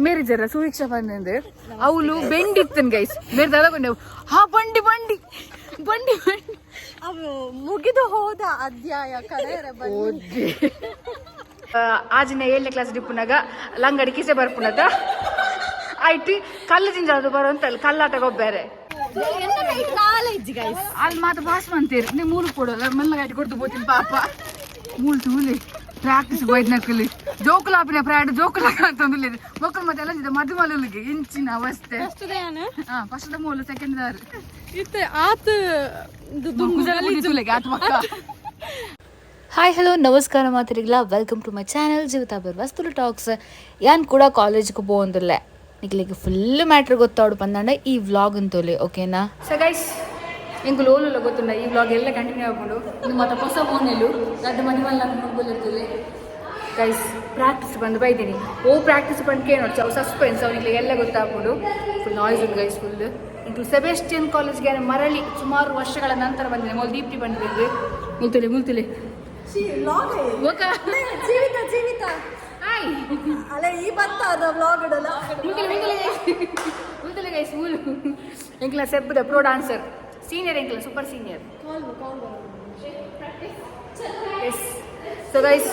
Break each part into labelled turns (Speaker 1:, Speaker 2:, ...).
Speaker 1: ಮೇರಿಜರ ಸುವೀಕ್ಷಾ ಬಂದಂದು ಅವಳು ಬೆಂಡಿತ್ತನ್ ಗೈಸ್ ಮೇರೆ ದಾದ ಹಾ ಬಂಡಿ ಬಂಡಿ ಬಂಡಿ ಬಂಡಿ.
Speaker 2: ಅವು ಮುಗಿದು ಹೋದ ಅಧ್ಯಾಯ ಕಡೆಯರ ಬನ್ನಿ.
Speaker 1: ಆಜಿನ ಏಳನೇ ಕ್ಲಾಸ್ ಡಿಪ್ಪುನಾಗ ಲಂಗಡಿ ಕಿಸೆ ಬರ್ಪುನದ ಆಯ್ತು ಕಲ್ಲು ಜಿಂಜಾದು ಬರುವಂತ ಅಲ್ಲಿ ಕಲ್ಲಾಟ ಗೊಬ್ಬೇರೆ.
Speaker 2: College guys.
Speaker 1: ಅಲ್ಲಿ ಮಾತ್ರ ಪಾಸ್ ಮಂತೀರಿ ನೀವು ಮೂರು ಕೊಡೋಲ್ಲ ಮೆಲ್ಲಗಾಟಿ ಕೊಡ್ತು ಬೋತೀನಿ ಪಾಪ. ಮೂಳು ತೂಲಿ ಪ್ರಾಕ್ಟೀಸ್ ಹೋಯ್ತು ನಕಲಿ ಜೋಕುಲಾಪಿನ ಪ್ರಾಡ್ ಜೋಕುಲಾಕ ಅಂತಂದು ಮಕ್ಕಳು ಮತ್ತೆ ಎಲ್ಲ ಮದುಮಲುಗೆ ಇಂಚಿನ ಅವಸ್ಥೆ. ಹಾ, ಫಸ್ಟ್ ಮೂಲು ಸೆಕೆಂಡ್ ದಾರು.
Speaker 2: ಇತ್ತೆ ಆತ.
Speaker 3: ಹಾಯ್, ಹಲೋ, ನಮಸ್ಕಾರ ಮಾತಿರಿಗ್ಲ. Welcome to my channel Jeevitha Birvas Tulu talks. ಯಾನ್ ಕೂಡ ಕಾಲೇಜ್ಗೆ ಪೋಂದಿಲ್ಲ. ನಿಕ್ಲಿಗೆ ಫುಲ್ ಮ್ಯಾಟ್ರ್ ಗೊತ್ತಾಡು ಬಂದಾಂಡ ಈ ವ್ಲಾಗ್ ಅಂತೋಲಿ, ಓಕೆನಾ?
Speaker 1: ಸೊ ಗೈಸ್, ಎಂಕುಲು ಓಲುಲ್ಲ ಗೊತ್ತುಂಡ ಈ ವ್ಲಾಗ್ ಎಲ್ಲ ಕಂಟಿನ್ಯೂ ಆಗ್ಕೊಂಡು. ಇದು ಮತ್ತೆ ಹೊಸ ಫೋನೆಲ್ಲು ಅದು ಮದುವೆ ಮುಗ್ಬಲ್ಲಿರ್ತದೆ. ಗೈಸ್, ಪ್ರಾಕ್ಟೀಸ್ ಬಂದು ಬೈದೀನಿ. ಓ ಪ್ರಾಕ್ಟೀಸ್ ಬಂದು ಕೇಳಿ ಅವು ಸಸ್ಪೆನ್ಸ್ ಅವನಿಗೆ ಎಲ್ಲ ಗೊತ್ತಾಗ್ಕೊಂಡು. ಫುಲ್ ನಾಯ್ಸ್ ಉಂಟು ಗೈಸ್ ಫುಲ್. ಇಂಟು ಸೆಬೆಸ್ಟಿಯನ್ ಕಾಲೇಜ್ಗೆ ಮರಳಿ ಸುಮಾರು ವರ್ಷಗಳ ನಂತರ ಬಂದಿದೆ. ಮೊದಲು ದೀಪ್ತಿ ಬಂದಿದ್ದೆ. ಮುಲ್ತುಲೆ ಮುಲ್ತುಲೆ. ಓಕ.
Speaker 2: ಜೀವಿತ ಜೀವಿತ.
Speaker 1: ಹಾಯ್.
Speaker 2: ಅಲ್ಲ, ಈ ಬತ್ತ ಅದ ವ್ಲಾಗ್ ಇಡಲ್ಲ.
Speaker 1: ಮುಲ್ತುಲೆ ಮುಲ್ತುಲೆ ಮುಲ್ತುಲೆ ಗೈಸ್, ಮೂಲು ಎಂಕ್ಲ ಸೆಬ್ಬದ ಪ್ರೋ ಡಾನ್ಸರ್ ಸೀನಿಯರ್, ಎಂಕ್ಲ super senior. Yes, so guys,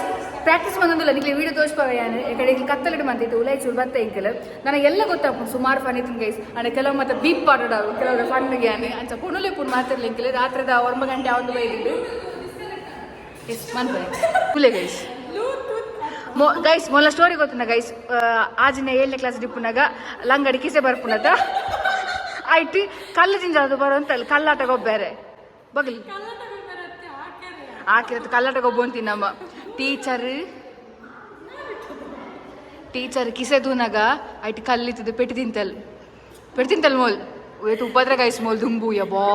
Speaker 1: practice ಬಂದೊಂದಿಲ್ಲ. ನಿಮಗೆ ವಿಡಿಯೋ ತೋರಿಸ್ಪಾಗ ಯಾನು ಈ ಕಡೆ ಇಲ್ಲಿ ಕತ್ತಲಿಡು ಮಂತಿತ್ತು ಉಲೈ ಚೂರು ಬತ್ತ ಇಂಕಲ್ ನನಗೆ ಎಲ್ಲ ಗೊತ್ತಾಗ್ಬೋದು. ಸುಮಾರು ಫನ್ ಇತ್ತು ಗೈಸ್. ಅಂದ್ರೆ ಕೆಲವು ಮತ್ತೆ ಬೀಪ್ ಪಾಡೋಡು, ಕೆಲವರು ಫನ್ ಯಾನು ಅಂಚ ಪುಣಲೆ ಪುಣ್ ಮಾತಿರ್ಲಿ ಇಂಕಲ್. ರಾತ್ರಿದ 9 ಗಂಟೆ ಒಂದು ಬೈದಿದ್ದು. ಎಸ್ ಮನ್ಪೆ ಕುಲೆ ಗೈಸ್. ಮೊ ಗೈಸ್, ಮೊಲ್ಲ ಸ್ಟೋರಿ ಗೊತ್ತುಂಡ ಗೈಸ್? ಆಜಿನ ಏಳನೇ ಕ್ಲಾಸ್ ಡಿಪ್ಪುನಾಗ ಲಂಗಡಿ ಕಿಸೆ ಬರ್ಪುನದ ಆಯ್ತು ಕಲ್ಲು ಜಿಂಜಾದು ಬರುವಂತ ಅಲ್ಲಿ ಕಲ್ಲಾಟ ಗೊಬ್ಬೇರೆ ಬಗಲಿ ಹಾಕಿರತ್ತು. ಕಲ್ಲಾಟ ಗೊಬ್ಬ ಅಂತೀನಿ. ನಮ್ಮ ಟೀಚರ್ ಟೀಚರ್ ಕಿಸೆ ದೂನಾಗ ಐಟ್ ಕಲ್ಲಿತ್ತದು ಪೆಟ್ಟು ತಿಂತಲ್, ಪೆಟ್ಟು ತಿಂತಲ್ ಮೋಲ್. ಏತು ಉಪದ್ರ ಗೈಸ್ ಮೋಲ್ ದುಂಬು. ಯಬಾ,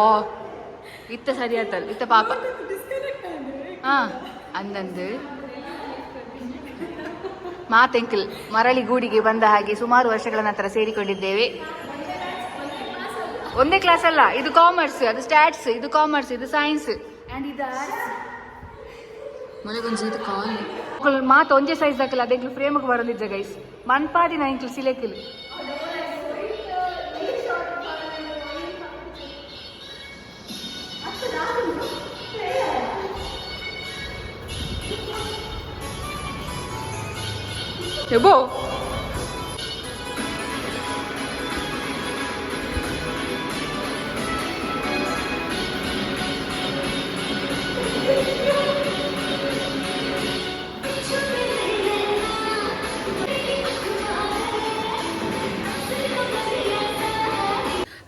Speaker 1: ಇತ್ತ ಸರಿ ಆತಲ್ ಇತ್ತ ಪಾಪ. ಹಾ, ಅಂದಂದು ಮಾತೆಂಕಲ್ ಮರಳಿ ಗೂಡಿಗೆ ಬಂದ ಹಾಗೆ ಸುಮಾರು ವರ್ಷಗಳ ನಂತರ ಸೇರಿಕೊಂಡಿದ್ದೇವೆ. ಒಂದೇ ಕ್ಲಾಸ್ ಅಲ್ಲ, ಇದು ಕಾಮರ್ಸ್, ಅದು ಸ್ಟ್ಯಾಟ್ಸ್. ಇದು ಕಾಮರ್ಸ್, ಇದು ಸೈನ್ಸ್ ಅಂಡ್ ಇದು ಆರ್ಟ್ಸ್. ಮೊಲೆಗೊಂಜಿ ಕಾಲ್ ಮಾತು ಒಂಜೇ ಸೈಜ್ ದಾಕಲ್ಲ. ಅದೇ ಫ್ರೇಮ್ಗೆ ಬರಲಿದ್ದ ಗೈಸ್. ಮನ್ಪಾದಿನ ಇಂಕ್ಲು ಸಿಲೆಕಿಲ್. ಎಬೋ.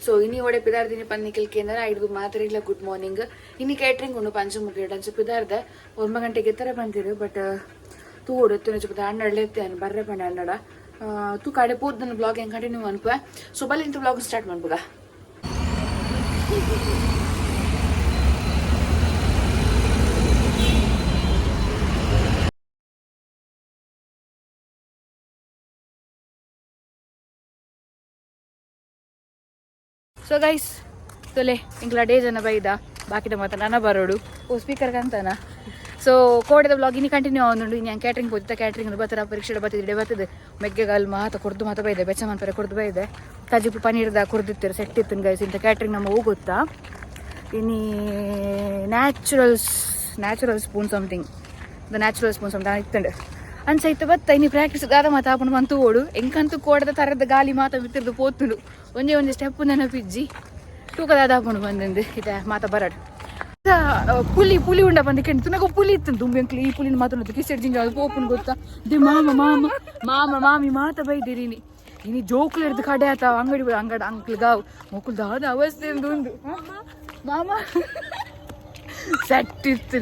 Speaker 1: ಸೊ ಇನಿ ಒಡೆ ಪಿದಾರ್ದಿನಿ ಪನ್ನಿಕಲ್ ಕೇಂದ್ರ ಐದು ಮಾತ್ರ ಇಲ್ಲ. Good morning. ಇನಿ ಕ್ಯಾಟ್ರಿಂಗ್ ಉಂಡು ಪಂಚಮುಖಿ ಅಂಚ ಪಿದಾರ್ದ 9 ಗಂಟೆಗೆ ಎತ್ತರ ಬಂದಿರು. ಬಟ್ ತೂ ಓಡುತ್ತೆ ಚುಪದ ಹನ್ನೆರಡು ಎತ್ತೆ ಬರ್ರೆ ಪಂಡ ಹನ್ನಡ ತೂ ಕಡೆ ಪೋದ್ ನನ್ನ ಬ್ಲಾಗ್ ಹೆಂಗೆ ಕಂಟಿನ್ಯೂ ಅನ್ಪ. ಸೊ ಬಲ್ಲಿ ಇಂತ ಬ್ಲಾಗ್ ಸ್ಟಾರ್ಟ್ ಮಾಡ್ಬೋದ. ಸೊ ಗೈಸ್, ತೊಲೆ ಇಂಕ್ಲ ಡೇ ಜನ ಬೈದ ಬಾಕಿದ ಮಾತ ನನ್ನ ಬರೋಡು. ಓ ಸ್ಪೀಕರ್ ಅಂತಾನ. ಸೊ ಕೋಡೆದ ಬ್ಲಾಗ್ ಇನ್ನು ಕಂಟಿನ್ಯೂ ಆವೊಂದುಂಡು. ಇನ್ನು ಕ್ಯಾಟ್ರಿಂಗ್ ಪೋತಿತ್ತ ಕ್ಯಾಟ್ರಿಂಗ್ ಬತ್ತರ ಪರೀಕ್ಷೆ ಬತ್ತಿದೆ ಬರ್ತದೆ. ಮೆಗ್ಗೆಗಾಲ್ ಮಾತ ಕೊರ್ದು ಮಾತ ಬೈದೆ, ಬೆಚ್ಚ ಮನ್ಪರೆ ಕೊರ್ದು ಬೈದೆ. ಕಜಿಪು ಪನ್ನೀರ್ದ ಕೊರ್ದಿತ್ತಿರು ಸೆಟ್ ಇತ್ತು ಗೈಸ್. ಇಂಥ ಕ್ಯಾಟ್ರಿಂಗ್ ನಮ್ಮ ಹೋಗುತ್ತಾ ಇನ್ನು naturals natural spoon something, the natural spoon something ಇತ್ತಂಡು ಅನ್ಸೈತೆ ಬತ್ತ. ಇನ್ನು ಪ್ರಾಕ್ಟೀಸ್ ದಾದ ಮಾತ ಆಪುಂಡು ಮಂತು ಓಡು. ಎಂಕಂತೂ ಕೋಡದ ತರದ ಗಾಲಿ ಮಾತ ಬಿತ್ತಿರ್ದು ಪೋತುಂಡು. ಒಂಜೇ ಒಂಜಿ ಸ್ಟೆಪ್ ನೆನಪಿಜ್ಜಿ. ತೂಕ ದಾದ ಆಪುಂಡು ಬಂದಂದು ಇತ್ತೆ ಮಾತ ಬರಡು. ಪುಲಿ ಪುಲಿ ಉಂಡ ಬಂದು ಕೆಂಡು ತುನಗ ಪುಲಿ ಇತ್ತು ದುಂಬಿ ಅಂಕ್ಲಿ. ಈ ಪುಲಿನ ಮಾತು ಕಿಸೆಡ್ ಜಿಂಜ ಅದು ಪೋಪುನ್ ಗೊತ್ತಾ ದಿ. ಮಾಮ ಮಾಮ ಮಾಮ ಮಾಮಿ ಮಾತ ಬೈದಿರಿನಿ. ಇನಿ ಜೋಕುಲು ಹಿಡ್ದು ಕಡೆ ಆತ ಅಂಗಡಿ ಅಂಗಡಿ ಅಂಕ್ಲ್ ಗಾವ್ ಮೊಕುಲ್ ದಾದ ಅವಸ್ಥೆ ಉಂದು ಮಾಮ ಸೆಟ್ ಇತ್ತು.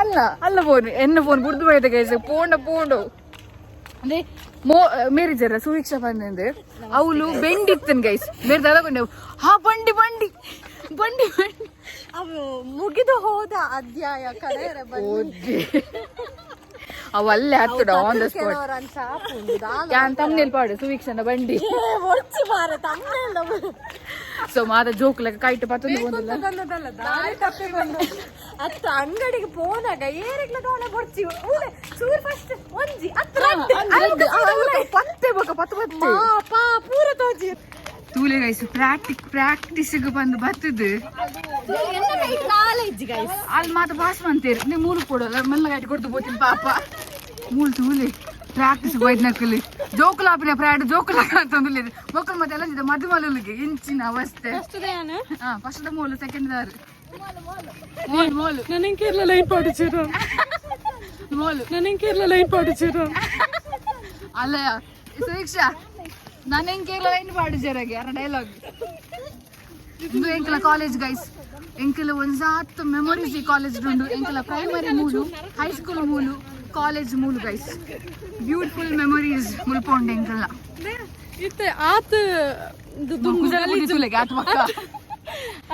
Speaker 1: ಅಲ್ಲ ಅಲ್ಲ, ಫೋನ್ ಎನ್ನ ಫೋನ್ ಬುಡ್ದು ಬೈದ ಗೈಸ್. ಪೋಂಡ ಪೋಂಡು ಅಂದ್ರೆ ಮೋ ಮೇರಿಜರ ಸುವೀಕ್ಷಾ ಬಂದಂದು ಅವಳು ಬೆಂಡಿತ್ತನ್ ಗೈಸ್. ಮೇರೆ ದಾದ ಹಾ ಬಂಡಿ ಬಂಡಿ ಬಂಡಿ ಬಂಡಿ.
Speaker 2: ಅವು ಮುಗಿದು ಹೋದ ಅಧ್ಯಾಯ ಕಡೆಯರ ಬನ್ನಿ.
Speaker 1: ಅವು ಅಲ್ಲೇ ಹತ್ತುಡ ಆನ್ the spot. ಯಾನ್ ತಮ್ನೇಲ್ ಪಾಡು ಸುವೀಕ್ಷಣ ಬಂಡಿ. ಸೊ ಮಾತ ಜೋಕ್ಲಕ ಕೈಟ್ ಪತ್ತೊಂದು ಬಂದಿಲ್ಲ.
Speaker 2: ಅತ್ತ ಅಂಗಡಿಗೆ ಪೋನಾಗ ಏರಿಗ್ಲ ದಾಲ ಬೊರ್ಚಿ ಊಲೆ ಚೂರ್ ಫಸ್ಟ್ ಒಂಜಿ ಅತ್ತ
Speaker 1: ಪತ್ತೆ ಬೊಕ ಪತ್ತು ಪತ್ತು
Speaker 2: ಪಾ ಪೂರ ತೋಜಿ.
Speaker 1: ತೂಲೆ ಗೈಸ್, ಪ್ರಾಕ್ಟೀಸ್ ಬಂದು ಬತ್ತದು.
Speaker 2: Knowledge guys.
Speaker 1: ಅಲ್ಲಿ ಮಾತ ಪಾಸ್ ಮಂತೇರು ನೀವು ಮೂಲು ಕೊಡಲ್ಲ ಮೆಲ್ಲ ಗೈಟ್ ಕೊಡ್ತು ಪೋತೀನಿ ಪಾಪ. ಮೂಲು ತೂಲೆ ಪ್ರಾಕ್ಟೀಸ್ ಹೋಯ್ತು ನಕಲಿ ಜೋಕುಲಾಪಿನ ಪ್ರಾಡ್ ಜೋಕುಲ ಅಂತಂದು ಮಕ್ಕಳು ಮತ್ತೆ ಎಲ್ಲ ಮದುಮಲುಗೆ ಇಂಚಿನ ಅವಸ್ಥೆ. ಹಾ, ಫಸ್ಟ್ ಮೂಲು, ಸೆಕೆಂಡ್ ದಾರು ಮೋಲು ಮೋಲು.
Speaker 4: ನನಗೆ ಕೇರಳ ಲೈನ್ ಪಾಡಿಸಿರು.
Speaker 1: ಮೋಲು.
Speaker 4: ನನಗೆ ಕೇರಳ ಲೈನ್ ಪಾಡಿಸಿರು.
Speaker 1: ಅಲ್ಲ ಸುವೀಕ್ಷಾ, ನಾನು ಹೆಂಗ್ ಕೇರಳ ಲೈನ್ ಪಾಡು ಜರಗೆ ಯಾರ ಡೈಲಾಗ್. ಇದು ಎಂಕಲ ಕಾಲೇಜ್ ಗೈಸ್. ಎಂಕಲ ಒಂಜಾತ್ ಮೆಮೊರೀಸ್ ಈ ಕಾಲೇಜ್ ಉಂಡು. ಎಂಕಲ ಪ್ರೈಮರಿ ಮೂಲು, ಹೈಸ್ಕೂಲ್ ಮೂಲು, ಕಾಲೇಜ್ ಮೂಲು ಗೈಸ್. ಬ್ಯೂಟಿಫುಲ್ ಮೆಮೊರೀಸ್ ಮುಲ್ಪೊಂಡು ಎಂಕಲ.
Speaker 4: ಇತ್ತೆ ಆತ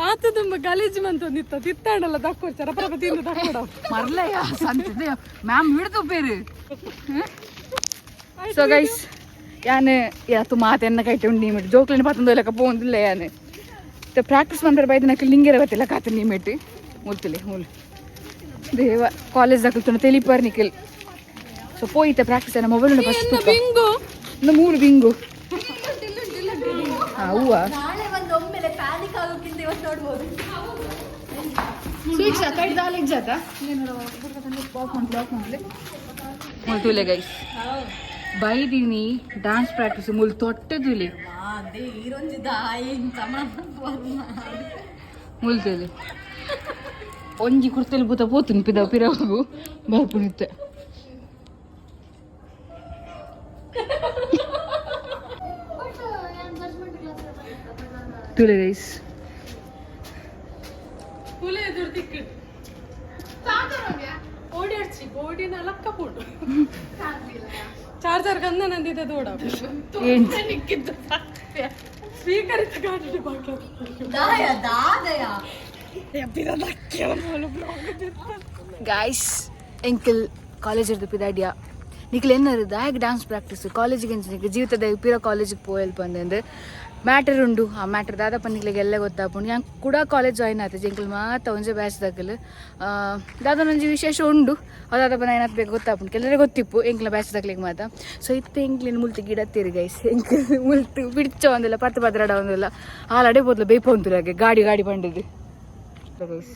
Speaker 4: ಆತ ತುಂಬ ಗಲೀಜು ಮಂತೊಂದಿತ್ತ ತಿತ್ತಾಂಡಲ್ಲ ದಕ್ಕೊರ್ಚಾರ ಪ್ರಭ ತಿಂದು ದಕ್ಕೊಡ.
Speaker 1: ಮರ್ಲಯ್ಯ ಸಂತದೆ ಮ್ಯಾಮ್ ಹಿಡಿದು ಪೇರು. ಸೊ ಗೈಸ್, ಯಾನ್ ಯಾತು ಮಾತೆನ್ನ ಕೈಟೆ ಉಂಡು ನೀಮಿಟ್ಟು ಜೋಕ್ಲಿನ ಪತ್ತೊಂದು ಲೆಕ್ಕ ಪೋಂದಿಲ್ಲ. ಯಾನ್ ಪ್ರಾಕ್ಟೀಸ್ ಬಂದ್ರೆ ಬೈದ ನಕಲ್ ನಿಂಗೆರ ಬತ್ತಿಲ್ಲ ಕಾತ ನೀಮಿಟ್ಟು ಮುಲ್ತಿಲೆ ಮೂಲು ದೇವ ಕಾಲೇಜ್ ದಾಕಲ್ ತೆಲಿಪಾರ್ ನಿಖಿಲ್. ಸೊ ಪೋಯಿತ ಪ್ರಾಕ್ಟೀಸ್ ಅನ್ನ ಮೊಬೈಲ್ ಫಸ್ಟ್.
Speaker 4: ಬಿಂಗು.
Speaker 1: ಮೂರು ಬಿಂಗು. ಹಾ ಹೂವ.
Speaker 2: ನಾಳೆ ಒಂದು ಒಮ್ಮೆಲೆ ಪ್ಯಾನಿಕ್ ಆಗೋಕ್ಕಿಂತ ಇವತ್ತು ನೋಡ್ಬೋದು.
Speaker 1: ಸುವೀಕ್ಷಾ ಕೈ ದಾಲ್ ಜಾತ ಮುಲ್ತುಲೆ ಗೈಸ್, ಬೈದಿನಿ ಡಾನ್ಸ್ ಪ್ರಾಕ್ಟೀಸ್ ಮುಲ್ ತೊಟ್ಟೆದುಲೆ. ಮುಲ್ತುಲೆ ಒಂಜಿ ಕುರ್ತೆಲ್ ಬೂತ ಪೋತುನ್ ಪಿದ ಪಿರಗು ಬರ್ಪುನಿತ್ತೆ. ತುಲೆ ಗೈಸ್.
Speaker 4: ಹುಲಿ ಎದುರು ತಿಕ್ಕು ಓಡಿರ್ಚಿ ಬೋಡಿನ ಲಕ್ಕ ಪೋಡು ಚಾರ್ಜರ್ ಗಂಧ ನಂದಿದ್ದ ದೋಡ.
Speaker 1: ಏನ್?
Speaker 4: ಸ್ಪೀಕರ್ ಇತ್ತು ಗಾಡಿ ಬಾಕಿ.
Speaker 2: ದಾಯ ದಾದಯ.
Speaker 1: ಗಾಯ್ಸ್, ಎಂಕಲ್ ಕಾಲೇಜ್ ಇರ್ದು ಪಿದಾಡಿಯ. ನಿಖಿಲ್ ಎನ್ನರು ದಾಯಕ್ ಡಾನ್ಸ್ ಪ್ರಾಕ್ಟೀಸ್ ಕಾಲೇಜಿಗೆ ನಿಖಿಲ್ ಜೀವಿತದ ಪಿರ ಕಾಲೇಜಿಗೆ ಪೋಯಲ್ ಬಂದಂದು ಮ್ಯಾಟರ್ ಉಂಡು. ಆ ಮ್ಯಾಟರ್ ದಾದಪ್ಪ ನಿಕ್ಲಿಗೆ ಎಲ್ಲ ಗೊತ್ತಾಪುಂಡು. ಯಾನ್ ಕೂಡ ಕಾಲೇಜ್ ಜಾಯ್ನ್ ಆತ ಎಂಕಲ್ ಮಾತ ಒಂಜೆ ಬ್ಯಾಚ್ ದಾಕಲ್. ದಾದನೊಂಜಿ ವಿಶೇಷ ಉಂಡು, ಅದು ದಾದಪ್ಪ ಏನಾತ್ ಬೇಕು ಗೊತ್ತಾಪುಂಡು, ಕೆಲವರಿಗೆ ಗೊತ್ತಿಪ್ಪು ಎಂಕ್ಲ ಬ್ಯಾಚ್ ದಾಕ್ಲಿಗೆ ಮಾತ. ಸೊ ಇತ್ತೆ ಎಂಕ್ಲಿನ ಮುಲ್ತು ಗಿಡ ಗೈಸ್. ಎಂಕ್ಲ್ ಮುಲ್ತು ಬಿಡ್ಚ ಒಂದಿಲ್ಲ ಪತ್ತು ಪದ್ರಾಡ ಒಂದಿಲ್ಲ ಹಾಲಾಡೆ ಬೋದ್ಲ ಬೇಪ ಉಂಟು ಹಾಗೆ ಗಾಡಿ ಗಾಡಿ ಬಂಡಿದ್ದು ಗೈಸ್.